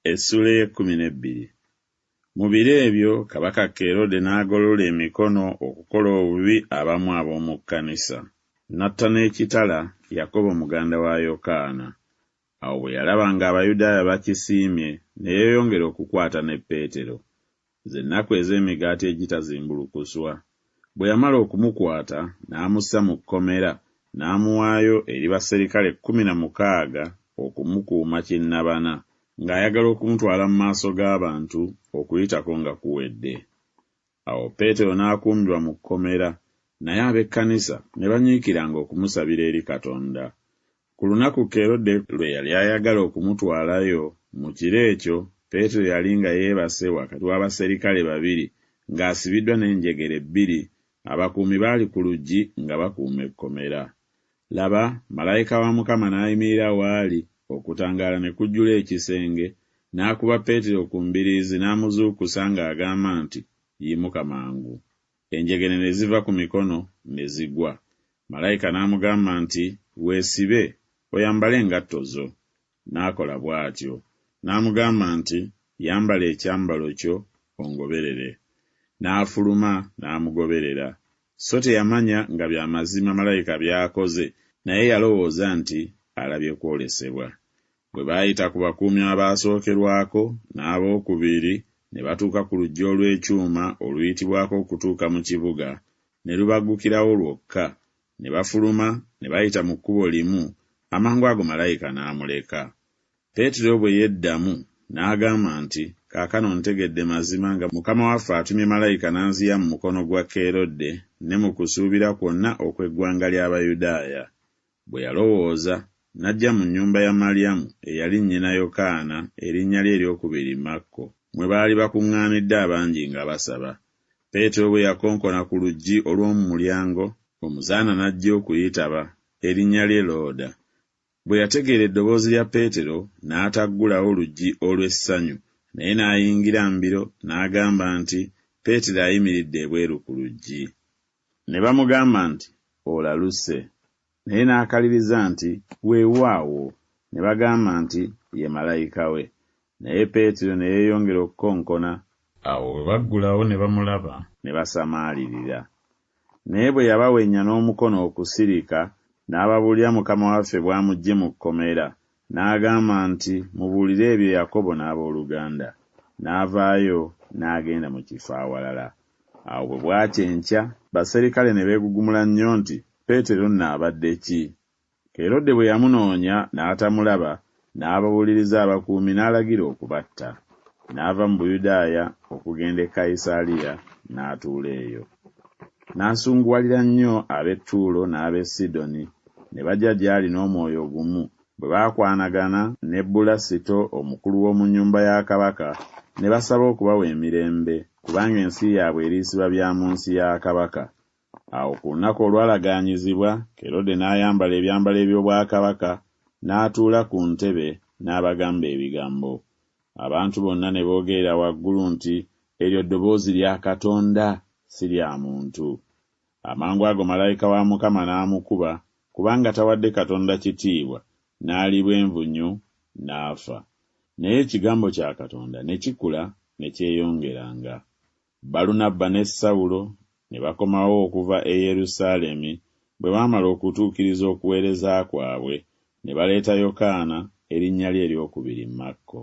Essuula ey'ekkumi n'ebbiri. Mu biro ebyo kabaka Kerode n'agolola emikono okukola obubi abamu ab'omu kkanisa. N'atta n'ekitala Yakobo muganda wa Yokaana. Awo bwe yalaba ng'Abayudaaya bakisiimye, ne yeeyongera okukwata ne Peetero. Ze nnaku ez'Emigaati Egitazimbulukuswa. Bwe yamala okumukwata, n'amussa mu kkomera, n'amuwaayo eri baserikale 16 okumukuuma kinnabana, ng'ayagala okumutwala mu maaso g'abantu Okuyitako nga kuwedde. Awo Peetero n'akuumirwa mu kkomera, naye ab'ekkanisa ne banyiikiranga okumusabira eri Katonda. Ku lunaku Kerode lwe yali ayagala okumutwalayo, mu kiro ekyo, Peetero yali nga yeebase wakati w'abaserikale babiri, ng'asibiddwa n'enjegere bbiri, abakuumi baali ku luggi nga bakuuma ekkomera. Laba, malayika wa Mukama n'ayimirira w'ali, okutangaala ne kujjula ekisenge, n'akuba Peetero ku mbiriizi n'amuzuukusa ng'agamba nti, Yimuka mangu. Enjegere ne ziva ku mikono ne zigwa. Malayika n'amugamba nti, Weesibe, oyambale engatto zo. N'akola bw'atyo. N'amugamba nti, Yambala ekyambalo kyo, ongoberere. N'afuluma n'amugoberera, so teyamanya nga bya mazima malayika by'akoze, naye yalowooza nti alabye kwolesebwa. Bwe baayita ku bakuumi abaasookerwako n'ab'okubiri ne batuuka ku luggi olw'ekyuma oluyitibwako okutuuka mu kibuga, ne lubaggukirawo lwokka, ne bafuluma ne bayita mu kkubo limu, amangu ago malayika n'amuleka. Peetero bwe yeddamu, n'agamba nti, Kaakano ntegedde mazima nga Mukama waffe atumye malayika n'anziya mu mukono gwa Kerode ne mu kusuubira kwonna okw'eggwanga ly'Abayudaaya. Bwe yalowooza, n'ajja mu nnyumba ya Malyamu eyali nnyina Yokaana erinnya lye ery'okubiri Makko, mwe baali bakuŋŋaanidde abangi nga basaba. Peetero bwe yakonkona ku luggi olw'omu mulyango, omuzaana n'ajja okuyitaba, erinnya lye Looda. Bwe yategeera eddoboozi lya Peetero, n'ataggulawo luggi olw'essanyu, naye n'ayingira mbiro, n'agamba nti Peetero ayimiridde ebweru ku luggi. Ne bamugamba nti Olaluse. Naye n'akaliriza nti Weewaawo. Ne bagamba nti Ye malayika we. Naye Peetero ne yeeyongera okukonkona. Awo bwe baggulawo ne bamulaba, ne basamaalirira. Naye bwe yabawenya n'omukono okusirika, n'ababuulira Mukama waffe bw'amuggye mu kkomera, n'agamba nti Mubuulire ebyo Yakobo n'ab'oluganda. N'avaayo, n'agenda mu kifo awalala. Awo bwe bwakya enkya, baserikale ne beegugumula nnyo nti Peetero nno abadde ki? Kerode bwe yamunoonya n'atamulaba, n'ababuuliriza abakuumi n'alagira okubatta. N'ava mu Buyudaaya okugenda e Kayisaaliya, n'atuula eyo. N'asunguwalira nnyo ab'e Ttuulo n'ab'e Sidoni, ne bajja gy'ali n'omwoyo gumu, bwe baakwanagana ne Bulasito omukulu w'omu nnyumba ya kabaka, ne basaba okubawa emirembe, kubanga ensi yaabwe eriisibwa bya mu nsi ya kabaka. Awo ku lunaku olwalagaanyizibwa, Kerode n'ayambala ebyambalo eby'obwakabaka, n'atuula ku ntebe, n'abagamba ebigambo. Abantu bonna ne boogerera waggulu nti Eryo ddoboozi lya katonda, si lya muntu. Amangu ago malayika wa Mukama n'amukuba, kubanga tawadde Katonda kitiibwa, n'aliibwa envunyu, n'afa. Naye ekigambo kya Katonda ne kikula ne kyeyongeranga. Balunabba ne Sawulo ne bakomawo okuva e Yerusaalemi bwe baamala okutuukiriza okuweereza kwabwe, ne baleeta Yokaana, erinnya lye ery'okubiri Makko.